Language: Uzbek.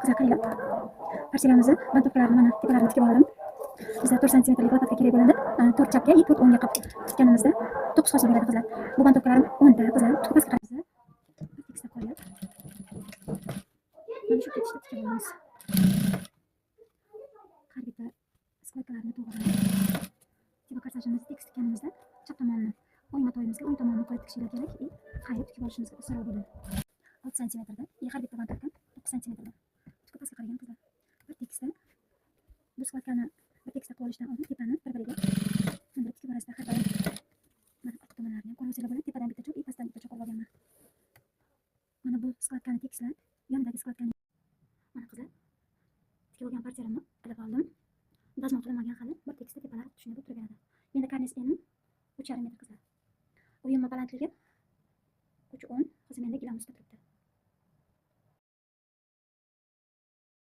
Qizlar, qaranglar. Parchalarimizni, бантовка larni, mana tepalarini tikib oldim. Bizda 4 santimetrlik лопатка kerak bo'ladi. 4 chapga и 4 o'ngga qilib tikkanimizda 9 hosil bo'ladi, qizlar. Bu бантовка larim 10 ta, qizlar. Pastga qaraymiz. Tekisda qo'yib. Mana shu ketishda tikib olamiz. Har bitta складка larni to'g'ri. Tepa korsajimizni tekis tikkanimizda chap tomonni o'ng matoyimizga o'ng tomonini qo'yib tikishinglar kerak и qayirib tikib olishimizga osonroq bo'ladi. 6 santimetrda и har bitta бантовка 9 santimetrda. Tikib pastga qaragan, qizlar. Bir tekisda bu складка ni bir tekisda qilib olishdan oldin tepani bir-biriga mindirib tikib borasizlar har doim. Mana, orqa tomonlarini ham ko'rib bo'ladi. Tepadan bitta cho'p и pastdan bitta cho'p olib olganman. Mana bu складка ni tekislab, yonidagi складка ni, mana, qizlar, tikib olgan partiyalarni ilib oldim. Dazmol qilinmagan hali, bir tekisda tepalar shunday bo'lib turaveradi. Menda karniz enim 3,5 metr, qizlar. Uyimni balandligi 3,10. Hozir menda gilam ustida turibdi.